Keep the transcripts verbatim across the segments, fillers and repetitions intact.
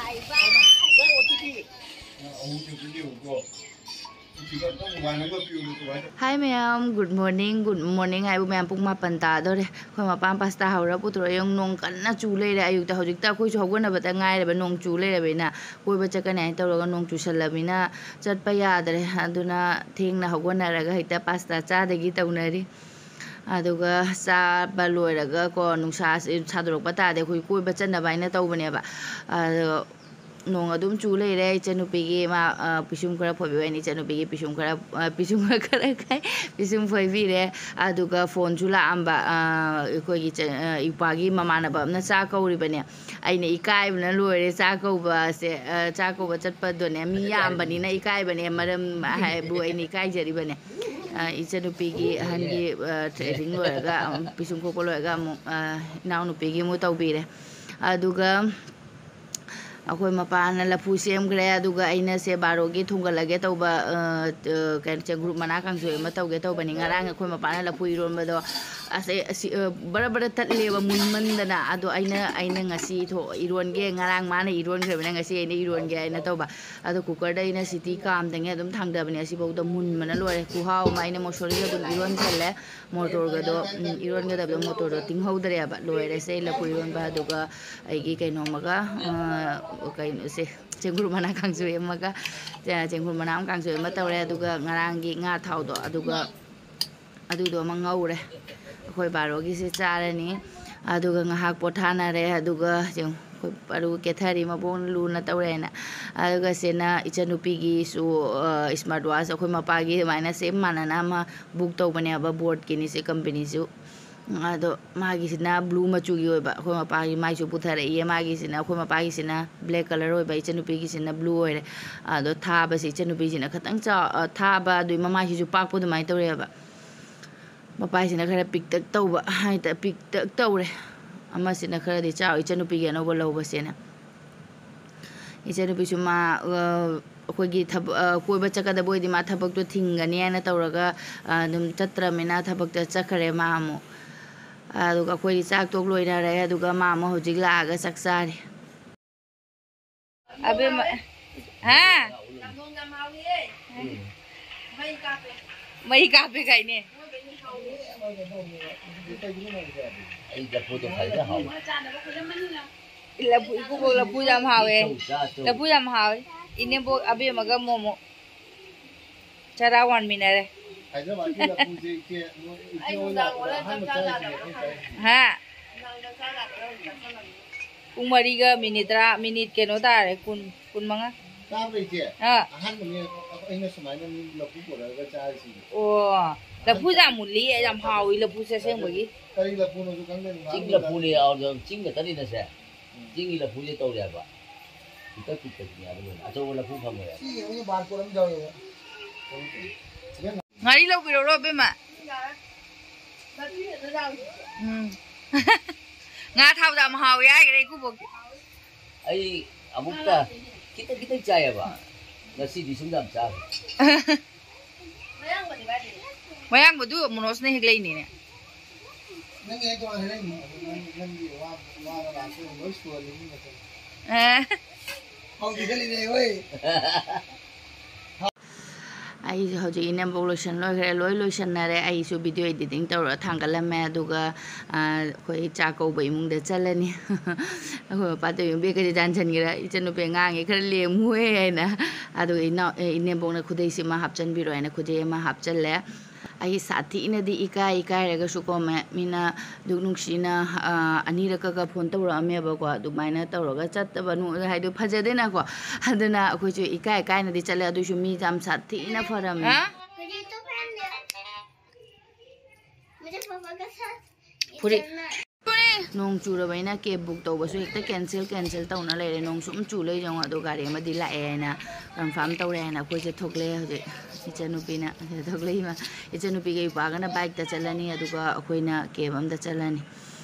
Hi ꯃꯌꯥꯝ, good morning, good morning ꯍꯥꯏꯕꯨ ꯃꯌꯥꯝ ꯄꯨꯡ ꯃꯥꯄꯟ ꯇꯥꯗꯣꯔꯦ꯫ ꯑꯩꯈꯣꯏ ꯃꯄꯥꯟ ꯄꯥꯁꯇꯥ ꯍꯧꯔ ꯄꯨꯊꯣꯔꯛꯑꯦ꯫ ꯌꯦꯡꯉꯨ, ꯅꯣꯡ ꯀꯟꯅ ꯆꯨ ꯂꯩꯔꯦ꯫ ꯑꯌꯨꯛꯇ, ꯍꯧꯖꯤꯛꯇ ꯑꯩꯈꯣꯏꯁꯨ ꯍꯧꯒꯠꯅꯕꯇ ꯉꯥꯏꯔꯦꯕ, ꯅꯣꯡ ꯆꯨ ꯂꯩꯔꯕꯅꯤꯅ꯫ ꯀꯣꯏꯕ ꯆꯠꯀꯅꯤ ꯍꯥꯏꯅ ꯇꯧꯔꯒ ꯅꯣꯡ ꯆꯨꯁꯜꯂꯕꯅꯤꯅ ꯆꯠꯄ ꯌꯥꯗ꯭ꯔꯦ꯫ ꯑꯗꯨꯅ ꯊꯦꯡꯅ ꯍꯧꯒꯠꯅꯔꯒ ꯍꯦꯛꯇ ꯄꯥꯁꯇꯥ ꯆꯥꯗꯒꯤ ꯇꯧꯅꯔꯤ꯫ ꯑꯗꯨꯒ ꯆꯥꯕ ꯂꯣꯏꯔꯒ ꯀꯣ, ꯅꯨꯡꯁꯥ ꯁꯥꯗꯣꯔꯛꯄ ꯇꯥꯔꯗꯤ ꯑꯩꯈꯣꯏ ꯀꯣꯏꯕ ꯆꯠꯅꯕ ꯍꯥꯏꯅ ꯇꯧꯕꯅꯦꯕ꯫ ꯑꯗꯣ ꯅꯣꯡ ꯑꯗꯨꯝ ꯆꯨ ꯂꯩꯔꯦ꯫ ꯏꯆꯟꯅꯨꯄꯤꯒꯤ ꯃꯥ, ꯑ, ꯄꯤꯁꯨꯝ ꯈꯔ ꯐꯣꯏꯕꯤꯌꯨ ꯍꯥꯏꯅ ꯏꯆꯟꯅꯨꯄꯤꯒꯤ ꯄꯤꯁꯨꯝ ꯈꯔ, ꯑ, ꯄꯤꯁꯨꯝ ꯈꯔ, ꯈꯔ ꯈꯥꯏ-, ꯄꯤꯁꯨꯝ ꯐꯣꯏꯕꯤꯔꯦ꯫ ꯑꯗꯨꯒ ꯐꯣꯟꯁꯨ ꯂꯥꯛꯑꯝꯕ, ꯑ, ꯑꯩꯈꯣꯏꯒꯤ ꯆ-, ꯑ, ꯏꯄꯥꯒꯤ ꯃꯃꯥꯟꯅꯕ ꯑꯃꯅ ꯆꯥꯛ ꯀꯧꯔꯤꯕꯅꯦ꯫ ꯑꯩꯅ ꯏꯀꯥꯏꯕꯅ ꯂꯣꯏꯔꯦ ꯆꯥꯛ ꯀꯧꯕꯁꯦ꯫ ꯑ, ꯆꯥꯛ ꯀꯧꯕ ꯆꯠꯄꯗꯣꯅꯦ ꯃꯤ ꯌꯥꯝꯕꯅꯤꯅ ꯏꯀꯥꯏꯕꯅꯦ, ꯃꯔꯝ ꯍꯥꯏꯕꯨ ꯑꯩꯅ ꯏꯀꯥꯏꯖꯔꯤꯕꯅꯦ꯫ ꯑ, ꯏꯆꯟꯅꯨꯄꯤꯒꯤ ꯑꯍꯟꯒꯤ, ꯑ, ꯊ꯭ꯔꯦꯗꯤꯡ ꯂꯣꯏꯔꯒ, ꯑꯃꯨꯛ ꯄꯤꯁꯨꯝ ꯈꯣꯛꯄ ꯂꯣꯏꯔꯒ ꯑꯃꯨꯛ, ꯑ, ꯏꯅꯥꯎꯅꯨꯄꯤꯒꯤ ꯑꯃꯨꯛ ꯇꯧꯕꯤꯔꯦ꯫ ꯑꯗꯨꯒ ꯑꯩꯈꯣꯏ ꯃꯄꯥꯅ ꯂꯐꯨ ꯁꯦꯝꯈ꯭ꯔꯦ꯫ ꯑꯗꯨꯒ ꯑꯩꯅ ꯁꯦ ꯕꯥꯔꯣꯒꯤ ꯊꯣꯡꯒꯠꯂꯒꯦ ꯇꯧꯕ, ꯑ, ꯑ, ꯀꯩꯅꯣ, ꯆꯦꯡꯒ꯭ꯔꯨꯞ ꯃꯅꯥ ꯀꯥꯡꯁꯣꯏ ꯑꯃ ꯇꯧꯒꯦ ꯇꯧꯕꯅꯤ꯫ ꯉꯔꯥꯡ ꯑꯩꯈꯣꯏ ꯃꯄꯥꯅ ꯂꯐꯨ ꯏꯔꯣꯟꯕꯗꯣ ꯑꯁ, ꯑꯩ ꯑꯁꯤ, ꯑ, ꯕꯔ ꯕꯔ ꯇꯠꯂꯦꯕ ꯃꯨꯟꯃꯟꯗꯅ꯫ ꯑꯗꯣ ꯑꯩꯅ, ꯑꯩꯅ ꯉꯁꯤ ꯊꯣ-, ꯏꯔꯣꯟꯒꯦ, ꯉꯔꯥꯡ ꯃꯥꯅ ꯏꯔꯣꯟꯈ꯭ꯔꯕꯅꯤꯅ ꯉꯁꯤ ꯑꯩꯅ ꯏꯔꯣꯟꯒꯦ ꯍꯥꯏꯅ ꯇꯧꯕ꯫ ꯑꯗꯣ ꯀꯨꯀꯔꯗ ꯑꯩꯅ ꯁꯤꯇꯤ ꯀꯥꯝꯗꯉꯩ ꯑꯗꯨꯝ ꯊꯥꯡꯗꯕꯅꯦ꯫ ꯑꯁꯤꯐꯥꯎꯗ ꯃꯨꯟꯕꯅ ꯂꯣꯏꯔꯦ꯫ ꯈꯨꯍꯥꯎ ꯑꯃ꯫ ꯑꯩꯅ ꯃꯣꯁꯣꯔꯤꯒ ꯑꯗꯨꯝ ꯏꯔꯣꯟꯁꯜꯂꯦ꯫ ꯃꯣꯇꯣꯔꯒꯗꯣ, ꯎꯝ, ꯏꯔꯣꯟꯒꯗꯕꯗꯣ ꯃꯣꯇꯣꯔꯗꯣ ꯇꯤꯡꯍꯧꯗ꯭ꯔꯦꯕ꯫ ꯂꯣꯏꯔꯦ ꯁꯦ ꯂꯐꯨ ꯏꯔꯣꯟꯕ꯫ ꯑꯗꯨꯒ ꯑꯩꯒꯤ ꯀꯩꯅꯣꯝꯃꯒ, ꯑ, ꯀꯩꯅꯣꯁꯦ, ꯆꯦꯡꯒ꯭ꯔꯨꯝ ꯃꯅꯥ ꯀꯥꯡꯁꯣꯏ ꯑꯃꯒ, ꯆꯦ-, ꯆꯦꯡꯒ꯭ꯔꯨꯝ ꯃꯅꯥ ꯑꯃ ꯀꯥꯡꯁꯣꯏ ꯑꯃ ꯇꯧꯔꯦ꯫ ꯑꯗꯨꯒ ꯉꯔꯥꯡꯒꯤ ꯉꯥ ꯊꯥꯎꯗꯣ, ꯑꯗꯨꯒ ꯑꯗꯨꯗꯣ ꯑꯃ ꯉꯧꯔꯦ꯫ ꯑꯩꯈꯣꯏ ꯕꯥꯔꯣꯒꯤꯁꯦ ꯆꯥꯔꯅꯤ꯫ ꯑꯗꯨꯒ ꯉꯥꯏꯍꯥꯛ ꯄꯣꯊꯥꯅꯔꯦ꯫ ꯑꯗꯨꯒ ꯌꯦꯡꯉꯨ, ꯑꯩꯈꯣꯏ ꯄꯔꯨ ꯀꯦꯊꯔꯤ, ꯃꯕꯣꯛꯅ ꯂꯨꯅ ꯇꯧꯔꯦꯅ꯫ ꯑꯗꯨꯒ ꯁꯤꯅ ꯏꯆꯟꯅꯨꯄꯤꯒꯤꯁꯨ, ꯑ, smart watch ꯑꯩꯈꯣꯏ ꯃꯄꯥꯒꯤ ꯑꯗꯨꯃꯥꯏꯅ ꯁꯦꯝ ꯃꯥꯟꯅꯅ ꯑꯃ book ꯇꯧꯕꯅꯦꯕ, ꯕꯣꯠꯀꯤꯅꯤ ꯁꯤ ꯀꯝꯄꯦꯅꯤꯁꯨ꯫ ꯑꯗꯣ ꯃꯥꯒꯤꯁꯤꯅ blue ꯃꯆꯨꯒꯤ ꯑꯣꯏꯕ, ꯑꯩꯈꯣꯏ ꯃꯄꯥꯒꯤ ꯃꯥꯏꯁꯨ ꯄꯨꯊꯔꯛꯏꯌꯦ꯫ ꯃꯥꯒꯤꯁꯤꯅ, ꯑꯩꯈꯣꯏ ꯃꯄꯥꯒꯤꯁꯤꯅ black colour ꯑꯣꯏꯕ, ꯏꯆꯟꯅꯨꯄꯤꯒꯤꯁꯤꯅ blue ꯑꯣꯏꯔꯦ꯫ ꯑꯗꯣ ꯊꯥꯕꯁꯦ ꯏꯆꯟꯅꯨꯄꯤꯁꯤꯅ ꯈꯤꯇꯪ ꯆꯥꯎ-, ꯑ, ꯊꯥꯕ, ꯑꯗꯨꯒꯤ ꯃꯃꯥꯏꯁꯤꯁꯨ ꯄꯥꯛꯄ ꯑꯗꯨꯃꯥꯏꯅ ꯇꯧꯔꯛꯑꯦꯕ꯫ ꯃꯄꯥꯁꯤꯅ ꯈꯔ ꯄꯤꯛꯇꯛ ꯇꯧꯕ ꯍꯥꯏꯇꯥꯔꯦ, ꯄꯤꯛꯇꯛ ꯇꯧꯔꯦ꯫ ꯑꯃꯁꯤꯅ ꯈꯔꯗꯤ ꯆꯥꯎ, ꯏꯆꯟꯅꯨꯄꯤꯒꯤ ꯑꯅꯧꯕ ꯂꯧꯕꯁꯦꯅ꯫ ꯏꯆꯟꯅꯨꯄꯤꯁꯨ ꯃꯥ, ꯑ, ꯑꯩꯈꯣꯏꯒꯤ ꯊꯕꯛ, ꯑ, ꯀꯣꯏꯕ ꯆꯠꯀꯗꯕ ꯑꯣꯏꯗꯤ ꯃꯥ ꯊꯕꯛꯇꯣ ꯊꯤꯡꯒꯅꯤ ꯍꯥꯏꯅ ꯇꯧꯔꯒ, ꯑ, ꯑꯗꯨꯝ ꯆꯠꯇ꯭ꯔꯃꯤꯅ ꯊꯕꯛꯇ ꯆꯠꯈ꯭ꯔꯦ ꯃꯥ ꯑꯃꯨꯛ꯫ ꯑꯗꯨꯒ ꯑꯩꯈꯣꯏꯗꯤ ꯆꯥꯛ ꯇꯣꯛ ꯂꯣꯏꯅꯔꯦ, ꯑꯗꯨꯒ ꯃꯥ ꯑꯃꯨꯛ ꯍꯧꯖꯤꯛ ꯂꯥꯛꯑꯒ ꯆꯥꯛ ꯆꯥꯔꯤ꯫ ꯑꯕꯦꯝꯃ꯫ ꯍꯥ? ꯃꯩ ꯀꯥꯞꯄꯦ ꯀꯥꯏꯅꯦ꯫ ꯑꯩ ꯂꯐꯨꯗꯣ ꯐꯖꯅ ꯍꯥꯎꯋꯦ꯫ ꯂꯐꯨ, ꯏꯀꯨꯕꯣꯛ ꯂꯐꯨ ꯌꯥꯝ ꯍꯥꯎꯋꯦ꯫ ꯂꯐꯨ ꯌꯥꯝ ꯍꯥꯎꯋꯦ꯫ ꯏꯅꯦꯕꯣꯛ ꯑꯕꯦꯝꯃꯒ ꯃꯣꯃꯣ ꯆꯔꯥ ꯋꯥꯟꯃꯤꯟꯅꯔꯦ꯫ ꯍꯥꯏꯗ꯭ꯔꯕꯥꯗꯀꯤ ꯂꯐꯨꯁꯦ ꯏꯆꯦ, ꯅꯣꯏ ꯏꯆꯦ ꯍꯣꯏ ꯂꯥꯛꯄꯗ ꯑꯍꯥꯟꯕ ꯆꯥꯔꯤꯁꯤꯅꯦ ꯑꯩꯈꯣꯏ ꯆꯥꯔꯤꯁꯤꯅꯦ꯫ ꯍꯥ? ꯄꯨꯡ ꯃꯔꯤꯒ ꯃꯤꯅꯤꯠ ꯇꯔꯥ, ꯃꯤꯅꯤꯠ ꯀꯩꯅꯣ ꯇꯥꯔꯦ, ꯀꯨꯟ, ꯀꯨꯟꯃꯉꯥ꯫ ꯇꯥꯕ꯭ꯔꯥ ꯏꯆꯦ? ꯑꯥ꯫ ꯑꯍꯥꯟꯕꯅꯦ ꯑꯩꯅ ꯁꯨꯃꯥꯏꯅ ꯃꯤ ꯂꯐꯨ ꯄꯨꯔꯛꯑꯒ ꯆꯥꯔꯤꯁꯤꯅꯦ꯫ ꯑꯣ, ꯂꯐꯨꯁꯦ ꯌꯥꯝ ꯃꯨꯜꯂꯤ, ꯌꯥꯝ ꯍꯥꯎꯏ ꯂꯐꯨꯁꯦ ꯑꯁꯦꯡꯕꯒꯤ꯫ ꯀꯔꯤ ꯂꯐꯨꯅꯣꯁꯨ ꯈꯪꯗꯦ꯫ ꯆꯤꯡ ꯂꯐꯨꯅꯦ, ꯆꯤꯡ ꯈꯛꯇꯅꯤꯅꯁꯦ꯫ ꯆꯤꯡꯒꯤ ꯂꯐꯨꯁꯦ ꯇꯧꯔꯦ ꯍꯥꯏꯕ꯫ ꯄꯤꯛꯇꯛ ꯄꯤꯛꯇꯛꯅꯦ ꯍꯥꯏꯕ ꯂꯣꯏꯅ꯫ ꯑꯆꯧꯕ ꯂꯐꯨ ꯐꯪꯉꯣꯏ ꯍꯥꯏꯕ꯫ ꯁꯤ ꯌꯦꯡꯉꯨꯅꯦ, ꯕꯥꯔꯀꯣꯠ ꯑꯃ ꯌꯥꯎꯔꯦꯕ꯫ ꯉꯥꯔꯤ ꯂꯧꯕꯤꯔꯛꯎꯔꯣ, ꯑꯕꯦꯝꯃ? ꯎꯝ꯫ ꯉꯥ ꯊꯥꯎꯗ ꯌꯥꯝ ꯍꯥꯎꯋꯦ ꯍꯥꯏꯈ꯭ꯔꯦ ꯏꯀꯨꯕꯣꯛꯇꯤ꯫ ꯑꯩ ꯑꯃꯨꯛꯇ ꯈꯤꯇꯪ ꯈꯤꯇꯪ ꯆꯥꯏꯌꯦꯕ꯫ ꯉꯁꯤꯗꯤ ꯁꯨꯝ ꯌꯥꯝ ꯆꯥꯈ꯭ꯔꯦ꯫ ꯃꯌꯥꯡꯕꯗꯨ ꯃꯣꯅꯣꯖꯅ ꯍꯦꯛ ꯂꯩꯅꯤꯅꯦ꯫ ꯅꯪꯒꯤ ꯍꯦꯛ ꯇꯣꯉꯥꯟꯅ ꯂꯩꯅꯤ꯫ ꯑꯗꯨ ꯅꯪ, ꯅꯪꯒꯤ ꯋꯥ-, ꯋꯥꯒ ꯂꯥꯛꯇꯣꯏꯅꯤ, ꯂꯣꯏ ꯁꯨꯍꯜꯂꯤ ꯃꯤ ꯃꯈꯩ꯫ ꯑꯦ꯫ ꯍꯧꯖꯤꯛ ꯈꯜꯂꯤꯅꯦ, ꯍꯣꯏ꯫ ꯑꯩꯁꯦ ꯍꯧꯖꯤꯛ ꯏꯅꯦꯝꯕꯣꯛ ꯂꯣꯏꯁꯟ ꯂꯣꯏꯈ꯭ꯔꯦ, ꯂꯣꯏ ꯂꯣꯏꯁꯟꯅꯔꯦ꯫ ꯑꯩꯁꯨ video editing ꯇꯧꯔꯒ ꯊꯥꯡꯒꯠꯂꯝꯃꯦ, ꯑꯗꯨꯒ, ꯑ, ꯑꯩꯈꯣꯏ ꯆꯥꯛ ꯀꯧꯕ ꯏꯃꯨꯡꯗ ꯆꯠꯂꯅꯤ꯫ ꯑꯩꯈꯣꯏ ꯃꯄꯥ ꯇꯧꯕꯤ ꯕꯦꯒꯀꯗꯤ ꯗꯥꯟꯁꯟꯈ꯭ꯔꯦ꯫ "ꯏꯆꯟꯅꯨꯄꯤ ꯑꯉꯥꯡꯉꯦ, ꯈꯔ ꯂꯦꯝꯃꯨꯍꯦ" ꯍꯥꯏꯅ꯫ ꯑꯗꯨꯒ ꯏꯅꯥꯎ-, ꯑꯦ, ꯏꯅꯦꯝꯕꯣꯛꯅ ꯈꯨꯗꯩꯁꯤꯃ ꯍꯥꯞꯆꯟꯕꯤꯔꯣ ꯍꯥꯏꯅ ꯈꯨꯗꯩ ꯑꯃ ꯍꯥꯞꯆꯜꯂꯦ꯫ ꯑꯩ ꯁꯥꯊꯤꯅꯗꯤ ꯏꯀꯥꯏ, ꯏꯀꯥꯏꯔꯒꯁꯨꯀꯣ, ꯃ-, ꯃꯤꯅ ꯑꯗꯨꯛ ꯅꯨꯡꯁꯤꯅ, ꯑ, ꯑꯅꯤꯔꯛꯀꯒ phone ꯇꯧꯔꯛꯑꯝꯃꯦꯕꯀꯣ, ꯑꯗꯨꯃꯥꯏꯅ ꯇꯧꯔꯒ ꯆꯠꯇꯕ ꯅꯨ-, ꯍꯥꯏꯗꯤ ꯐꯖꯗꯦꯅꯀꯣ, ꯑꯗꯨꯅ ꯑꯩꯈꯣꯏꯁꯨ ꯏꯀꯥꯏ ꯏꯀꯥꯏꯅꯗꯤ ꯆꯠꯂꯦ, ꯑꯗꯨꯏꯁꯨ ꯃꯤ ꯌꯥꯝ ꯁꯥꯊꯤꯅ ꯐꯔꯝꯃꯦ꯫ ꯍꯥ? ꯐꯨꯔꯤꯠ꯫ ꯅꯣꯡ ꯆꯨꯔꯕꯅꯤꯅ cab book ꯇꯧꯕꯁꯨ ꯍꯦꯛꯇ cancel, cancel ꯇꯧꯅ ꯂꯩꯔꯦ꯫ ꯅꯣꯡ ꯁꯨꯝ ꯆꯨ ꯂꯩ ꯌꯦꯡꯉꯣ꯫ ꯑꯗꯣ ꯒꯥꯔꯤ ꯑꯃꯗꯤ ꯂꯥꯛꯑꯦ ꯍꯥꯏꯅ, confirm ꯇꯧꯔꯦ ꯍꯥꯏꯅ ꯑꯩꯈꯣꯏꯁꯦ ꯊꯣꯛꯂꯛꯑꯦ ꯍꯧꯖꯤꯛ꯫ ꯏꯆꯟꯅꯨꯄꯤꯅ ꯊꯣꯛꯂꯛꯏꯃ꯫ ꯏꯆꯟꯅꯨꯄꯤꯒ ꯏꯄꯥꯒꯅ bikeꯇ ꯆꯠꯂꯅꯤ, ꯑꯗꯨꯒ ꯑꯩꯈꯣꯏꯅ cab ꯑꯝꯗ ꯆꯠꯂꯅꯤ꯫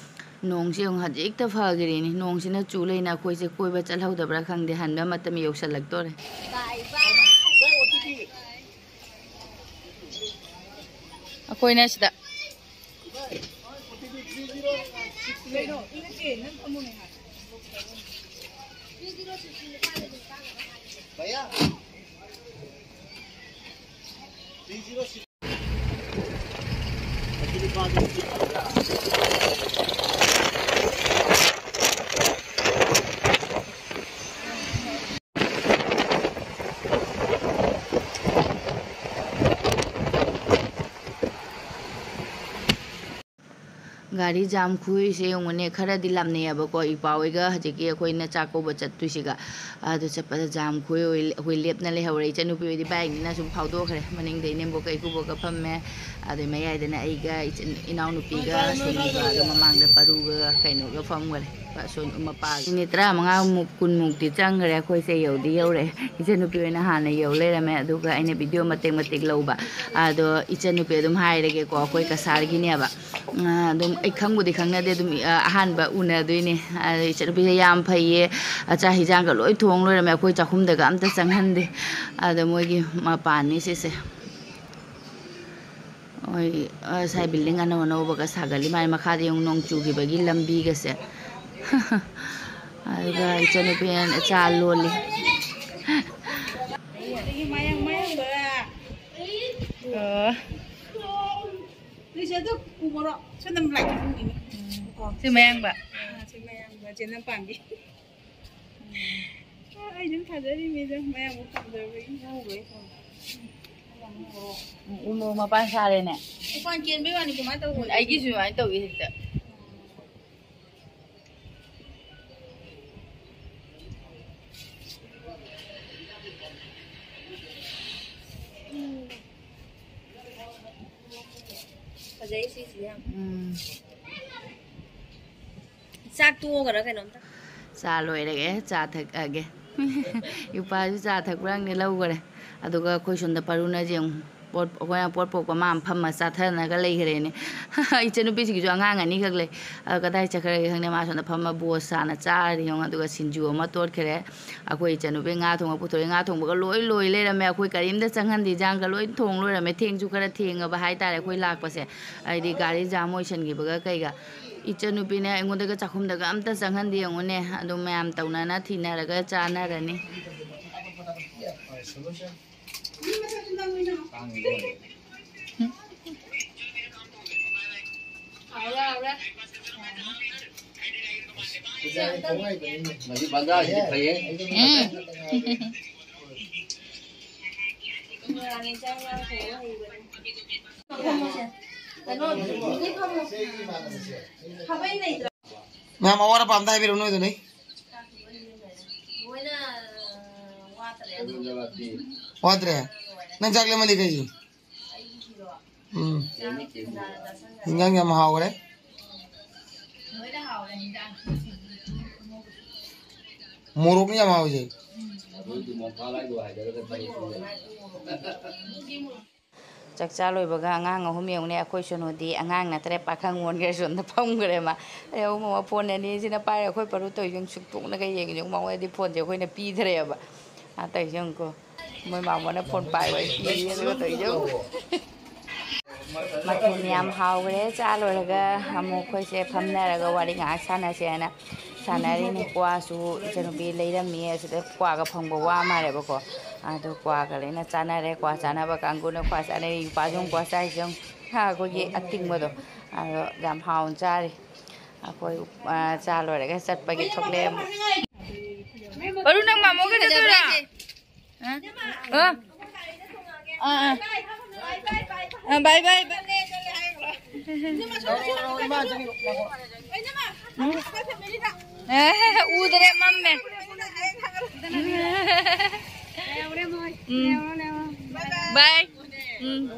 ꯅꯣꯡꯁꯦ ꯌꯦꯡꯉꯣ, ꯍꯧꯖꯤꯛꯇ ꯐꯈ꯭ꯔꯤꯅꯤ꯫ ꯅꯣꯡꯁꯤꯅ ꯆꯨ ꯂꯩꯅ ꯑꯩꯈꯣꯏꯁꯦ ꯀꯣꯏꯕ ꯆꯠꯍꯧꯗꯕ꯭ꯔꯥ ꯈꯪꯗꯦ, ꯍꯟꯕ ꯃꯇꯝ ꯌꯧꯁꯜꯂꯛꯇꯣꯔꯦ꯫ ꯑꯩꯈꯣꯏꯅ ꯁꯤꯗ꯫ ꯒꯥꯔꯤ ꯖꯥꯝ ꯈꯨꯍꯦꯛꯁꯦ ꯌꯦꯡꯉꯨꯅꯦ, ꯈꯔꯗꯤ ꯂꯥꯞꯅꯩꯌꯦꯕꯀꯣ, ꯏꯄꯥ ꯍꯣꯏꯒ ꯍꯧꯖꯤꯛꯀꯤ ꯑꯩꯈꯣꯏꯅ ꯆꯥꯛ ꯀꯧꯕ ꯆꯠꯇꯣꯏꯁꯤꯒ꯫ ꯑꯗꯨ ꯆꯠꯄꯗ ꯖꯥꯝ ꯈꯨꯍꯦꯛ ꯑꯣꯏ-, ꯑꯩꯈꯣꯏ ꯂꯦꯞꯅ ꯂꯩꯍꯧꯔꯦ꯫ ꯏꯆꯟꯅꯨꯄꯤ ꯍꯣꯏꯗꯤ ꯕꯥꯏꯛꯅꯤꯅ ꯁꯨꯝ ꯐꯥꯎꯗꯣꯛꯈ꯭ꯔꯦ꯫ ꯃꯅꯤꯡꯗ ꯏꯅꯦꯝꯕꯣꯛꯀ ꯏꯀꯨꯕꯣꯛꯀ ꯐꯝꯃꯦ꯫ ꯑꯗꯩ ꯃꯌꯥꯏꯗꯅ ꯑꯩꯒ ꯏꯆꯟ-, ꯏꯅꯥꯎꯅꯨꯄꯤꯒ ꯁꯣꯅꯨꯒ, ꯑꯗꯨ ꯃꯃꯥꯡꯗ ꯄꯔꯨꯒ ꯀꯩꯅꯣꯒ ꯐꯝꯈꯔꯦ꯫ ꯁꯣꯅꯨ ꯃꯄꯥꯒ꯫ ꯃꯤꯅꯤꯠ ꯇꯔꯥꯃꯉꯥꯃꯨꯛ, ꯀꯨꯟꯃꯨꯛꯇꯤ ꯆꯪꯈ꯭ꯔꯦ ꯑꯩꯈꯣꯏꯁꯦ ꯌꯧꯗꯤ ꯌꯧꯔꯛꯑꯦ꯫ ꯏꯆꯟꯅꯨꯄꯤ ꯍꯣꯏꯅ ꯍꯥꯟꯅ ꯌꯧ ꯂꯩꯔꯝꯃꯦ꯫ ꯑꯗꯨꯒ ꯑꯩꯅ ꯚꯤꯗꯤꯑꯣ ꯃꯇꯦꯛ ꯃꯇꯦꯛ ꯂꯧꯕ꯫ ꯑꯗꯣ ꯏꯆꯟꯅꯨꯄꯤ ꯑꯗꯨꯝ ꯍꯥꯏꯔꯒꯦꯀꯣ, ꯑꯩꯈꯣꯏ ꯀꯁꯥꯔꯒꯤꯅꯦꯕ꯫ ꯑ, ꯑꯗꯨꯝ ꯑꯩ ꯈꯪꯕꯨꯗꯤ ꯈꯪꯅꯗꯦ, ꯑꯗꯨꯝ, ꯑ, ꯑꯍꯥꯟꯕ ꯎꯅꯗꯣꯏꯅꯦ꯫ ꯑꯗ ꯏꯆꯟꯅꯨꯄꯤꯁꯦ ꯌꯥꯝ ꯐꯩꯌꯦ, ꯆꯥꯛ ꯍꯤꯟꯖꯥꯡꯒ ꯂꯣꯏ ꯊꯣꯡ ꯂꯣꯏꯔꯝꯃꯦ꯫ ꯑꯩꯈꯣꯏ ꯆꯥꯛꯈꯨꯝꯗꯒ ꯑꯝꯇ ꯆꯪꯍꯟꯗꯦ꯫ ꯑꯗ ꯃꯣꯏꯒꯤ ꯃꯄꯥꯟꯅꯤ ꯁꯤꯁꯦ꯫ ꯍꯣꯏ, ꯑ, ꯉꯁꯥꯏ building ꯑꯅꯧ ꯑꯅꯧꯕꯒ ꯁꯥꯒꯠꯂꯤ ꯃꯥꯜꯂꯦ꯫ ꯃꯈꯥꯗ ꯌꯦꯡꯉꯨ, ꯅꯣꯡ ꯆꯨꯈꯤꯕꯒꯤ ꯂꯝꯕꯤꯒꯁꯦ꯫ ꯑꯗꯨꯒ ꯏꯆꯟꯅꯨꯄꯤꯅ ꯆꯥ ꯂꯣꯜꯂꯤ꯫ ꯑꯣ꯫ ꯅꯣꯏꯁꯦ ꯑꯗꯨ ꯄꯨꯈ꯭ꯔꯣ꯫ ꯁꯣꯝꯗ ꯂꯥꯏꯠꯇꯨ ꯄꯨꯈꯤꯅꯤ꯫ ꯎꯝ꯫ ꯁꯤ ꯃꯌꯥꯡꯕ꯫ ꯑꯥ, ꯁꯤ ꯃꯌꯥꯡꯕ, ꯆꯦꯅꯝ ꯄꯥꯝꯕꯤ꯫ ꯑꯥ, ꯑꯩ ꯑꯗꯨꯝ ꯊꯥꯖꯔꯤꯃꯤꯗ, ꯃꯌꯥꯡꯕ ꯄꯥꯝꯖꯕꯒꯤ꯫ ꯎꯝ, ꯎ ꯃꯣꯔꯣꯛ ꯃꯄꯥꯟ ꯁꯥꯔꯦꯅꯦ꯫ ꯃꯄꯥꯟ ꯀꯦꯟꯕꯩ ꯋꯥꯅꯤ, ꯀꯃꯥꯏꯅ ꯇꯧꯕ? ꯑꯩꯒꯤꯁꯨ ꯑꯗꯨꯃꯥꯏꯅ ꯇꯧꯏ ꯍꯦꯛꯇ꯫ ꯐꯖꯩ ꯁꯤꯁꯤ ꯌꯥꯝ꯫ ꯎꯝ꯫ ꯆꯥꯛ ꯇꯣꯛꯑꯒꯔ ꯀꯩꯅꯣꯝꯇ꯫ ꯆꯥ ꯂꯣꯏꯔꯒꯦ, ꯆꯥ ꯊꯛꯑꯒꯦ꯫ ꯏꯄꯥꯁꯨ ꯆꯥ ꯊꯛꯄ꯭ꯔꯥ ꯈꯪꯗꯦ, ꯂꯧꯈꯔꯦ꯫ ꯑꯗꯨꯒ ꯑꯩꯈꯣꯏ ꯁꯣꯝꯗ ꯄꯔꯨꯅꯁꯦ ꯌꯦꯡꯉꯨ, ꯄꯣꯠ, ꯑꯩꯈꯣꯏꯅ ꯄꯣꯠ ꯄꯣꯛꯄ ꯃꯥ ꯐꯝꯃ ꯆꯥꯊꯅꯒ ꯂꯩꯈ꯭ꯔꯦꯅꯦ꯫ ꯏꯆꯟꯅꯨꯄꯤꯁꯤꯒꯤꯁꯨ ꯑꯉꯥꯡ ꯑꯅꯤꯈꯛ ꯂꯩ꯫ ꯑꯗꯣ ꯀꯗꯥꯏ ꯆꯠꯈ꯭ꯔꯒꯦ ꯈꯪꯗꯦ, ꯃꯥ ꯁꯣꯝꯗ ꯐꯝꯃ ꯕꯣꯁ ꯁꯥꯅ ꯆꯥꯔꯤ ꯌꯦꯡꯉꯨ꯫ ꯑꯗꯨꯒ ꯁꯤꯡꯖꯨ ꯑꯃ ꯇꯣꯠꯈ꯭ꯔꯦ꯫ ꯑꯩꯈꯣꯏ ꯏꯆꯟꯅꯨꯄꯤ ꯉꯥ ꯊꯣꯡꯕ ꯄꯨꯊꯣꯔꯛꯑꯦ꯫ ꯉꯥ ꯊꯣꯡꯕꯒ ꯂꯣꯏ ꯂꯣꯏ ꯂꯩꯔꯝꯃꯦ꯫ ꯑꯩꯈꯣꯏ ꯀꯔꯤꯝꯇ ꯆꯪꯍꯟꯗꯦ꯫ ꯏꯟꯖꯥꯡꯒ ꯂꯣꯏ ꯊꯣꯡ ꯂꯣꯏꯔꯝꯃꯦ꯫ ꯊꯦꯡꯁꯨ ꯈꯔ ꯊꯦꯡꯉꯕ ꯍꯥꯏꯇꯥꯔꯦ ꯑꯩꯈꯣꯏ ꯂꯥꯛꯄꯁꯦ꯫ ꯍꯥꯏꯗꯤ ꯒꯥꯔꯤ ꯖꯥꯝ ꯑꯣꯏꯁꯟꯈꯤꯕꯒ ꯀꯩꯒ꯫ ꯏꯆꯟꯅꯨꯄꯤꯅ ꯑꯩꯉꯣꯟꯗꯒ ꯆꯥꯛꯈꯨꯝꯗꯒ ꯑꯝꯇ ꯆꯪꯍꯟꯗꯦ ꯌꯦꯡꯉꯨꯅꯦ꯫ ꯑꯗꯨ ꯃꯌꯥꯝ ꯇꯧꯅꯅ ꯊꯤꯅꯔꯒ ꯆꯥꯅꯔꯅꯤ꯫ ꯉꯁꯤ ꯕꯟꯗꯥꯁꯤꯗꯤ ꯐꯩꯌꯦ꯫ ꯎꯝ꯫ ꯃꯌꯥꯝ ꯑꯋꯥꯠ ꯑꯄꯥ ꯑꯝꯇ ꯍꯥꯏꯕꯤꯔꯛꯎ ꯅꯣꯏꯗꯨꯅꯦ꯫ ꯋꯥꯠꯇ꯭ꯔꯦ? ꯅꯪ ꯆꯥꯛ ꯂꯦꯝꯃꯗꯤ ꯀꯩꯒꯤ? ꯎꯝ꯫ ꯍꯤꯟꯖꯥꯡ ꯌꯥꯝ ꯍꯥꯎꯈ꯭ꯔꯦ꯫ ꯃꯣꯔꯣꯛꯅ ꯌꯥꯝ ꯍꯥꯎꯋꯤꯁꯦ꯫ ꯆꯥꯛ ꯆꯥ ꯂꯣꯏꯕꯒ ꯑꯉꯥꯡ ꯑꯍꯨꯝ ꯌꯦꯡꯉꯨꯅꯦ, ꯑꯩꯈꯣꯏ ꯁꯣꯅꯨꯗꯤ ꯑꯉꯥꯡ ꯅꯠꯇ꯭ꯔꯦ, ꯄꯥꯈꯪ ꯑꯣꯟꯈ꯭ꯔꯦ, ꯁꯣꯝꯗ ꯐꯝꯈ꯭ꯔꯦ ꯃꯥ꯫ ꯑꯩ ꯑꯍꯨꯝ ꯑꯃ ꯐꯣꯟ ꯑꯅꯤꯁꯤꯅ ꯄꯥꯏꯔꯦ, ꯑꯩꯈꯣꯏ ꯄꯔꯨ ꯇꯧꯔꯤꯁꯦ ꯌꯦꯡꯉꯨ, ꯁꯨꯛꯇꯣꯛꯅꯒ ꯌꯦꯡꯉꯤꯁꯦ ꯌꯦꯡꯉꯨ, ꯃꯉꯣꯟꯗꯗꯤ ꯐꯣꯟꯁꯦ ꯑꯩꯈꯣꯏꯅ ꯄꯤꯗ꯭ꯔꯦꯕ꯫ ꯑꯥ, ꯇꯧꯔꯤꯁꯦ ꯌꯦꯡꯉꯨꯀꯣ, ꯃꯣꯏ ꯃꯥꯃꯣꯅ ꯐꯣꯟ ꯄꯥꯏꯕ ꯑꯩ ꯄꯤꯔꯤ ꯑꯗꯨꯒ ꯇꯧꯔꯤꯁꯦ ꯌꯦꯡꯉꯨ꯫ ꯃꯊꯦꯜ ꯌꯥꯝ ꯍꯥꯎꯈ꯭ꯔꯦ, ꯆꯥ ꯂꯣꯏꯔꯒ ꯑꯃꯨꯛ ꯑꯩꯈꯣꯏꯁꯦ ꯐꯝꯅꯔꯒ ꯋꯥꯔꯤ ꯉꯥꯏꯍꯥꯛ ꯁꯥꯟꯅꯁꯦ ꯍꯥꯏꯅ ꯁꯥꯟꯅꯔꯤꯅꯤ꯫ ꯀ꯭ꯋꯥꯁꯨ ꯏꯆꯟꯅꯨꯄꯤ ꯂꯩꯔꯝꯃꯤ, ꯑꯁꯤꯗ ꯀ꯭ꯋꯥꯒ ꯐꯪꯕ ꯋꯥ ꯃꯥꯜꯂꯦꯕꯀꯣ꯫ ꯑꯗꯨ ꯀ꯭ꯋꯥꯒ ꯂꯣꯏꯅ ꯆꯥꯅꯔꯦ꯫ ꯀ꯭ꯋꯥ ꯆꯥꯅꯕ ꯀꯥꯡꯕꯨꯅ ꯀ꯭ꯋꯥ ꯆꯥꯅꯔꯤ, ꯅꯨꯄꯥꯁꯨ ꯀ꯭ꯋꯥ ꯆꯥꯏꯁꯦ ꯌꯦꯡꯉꯨ꯫ ꯍꯥ, ꯑꯩꯈꯣꯏꯒꯤ ꯑꯇꯤꯡꯕꯗꯣ, ꯑꯗꯣ ꯌꯥꯝ ꯍꯥꯎꯅ ꯆꯥꯔꯤ꯫ ꯑꯩꯈꯣꯏ, ꯑ, ꯆꯥ ꯂꯣꯏꯔꯒ ꯆꯠꯄꯒꯤ ꯊꯣꯛꯂꯛꯑꯦ ꯑꯃꯨꯛ꯫ ꯕꯔꯨ, ꯅꯪ ꯃꯥꯃꯣꯒ ꯆꯠꯇꯣꯏꯔꯥ? ꯍꯥ? ꯑ? ꯑꯥ, ꯑꯥ꯫ ꯑ, bye, bye, bye꯫ ꯑꯦ, ꯎꯗ꯭ꯔꯦ, ꯃꯝꯃꯦ꯫ ꯎꯝ꯫ Bye꯫ ꯎꯝ꯫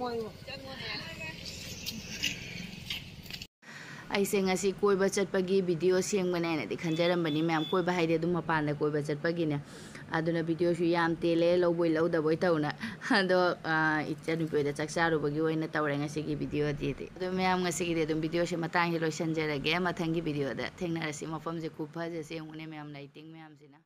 ꯑꯩꯁꯦ ꯉꯁꯤ ꯀꯣꯏꯕ ꯆꯠꯄꯒꯤ video ꯁꯦꯝꯒꯅꯦꯅꯗꯤ ꯈꯟꯖꯔꯝꯕꯅꯤ ꯃꯌꯥꯝ, ꯀꯣꯏꯕ ꯍꯥꯏꯗꯤ ꯑꯗꯨꯝ ꯃꯄꯥꯟꯗ ꯀꯣꯏꯕ ꯆꯠꯄꯒꯤꯅꯦ꯫ ꯑꯗꯨꯅ videoꯁꯨ ꯌꯥꯝ ꯇꯦꯜꯂꯦ, ꯂꯧꯕꯣꯏ ꯂꯧꯗꯕꯣꯏ ꯇꯧꯅ꯫ ꯑꯗꯣ, ꯑ, ꯏꯆꯟꯅꯨꯄꯤ ꯍꯣꯏꯗ ꯆꯥꯛ ꯆꯥꯔꯨꯕꯒꯤ ꯑꯣꯏꯅ ꯇꯧꯔꯦ ꯉꯁꯤꯒꯤ videoꯗꯤ꯫ ꯑꯗꯣ ꯃꯌꯥꯝ, ꯉꯁꯤꯒꯤꯗꯤ ꯑꯗꯨꯝ videoꯁꯦ ꯃꯇꯥꯡꯁꯦ ꯂꯣꯏꯁꯤꯟꯖꯔꯒꯦ꯫ ꯃꯊꯪꯒꯤ videoꯗ ꯊꯦꯡꯅꯔꯁꯤ꯫ ꯃꯐꯝꯁꯦ ꯈꯨꯐꯖꯁꯦ ꯌꯦꯡꯉꯨꯅꯦ ꯃꯌꯥꯝ, lighting ꯃꯌꯥꯝꯁꯤꯅ꯫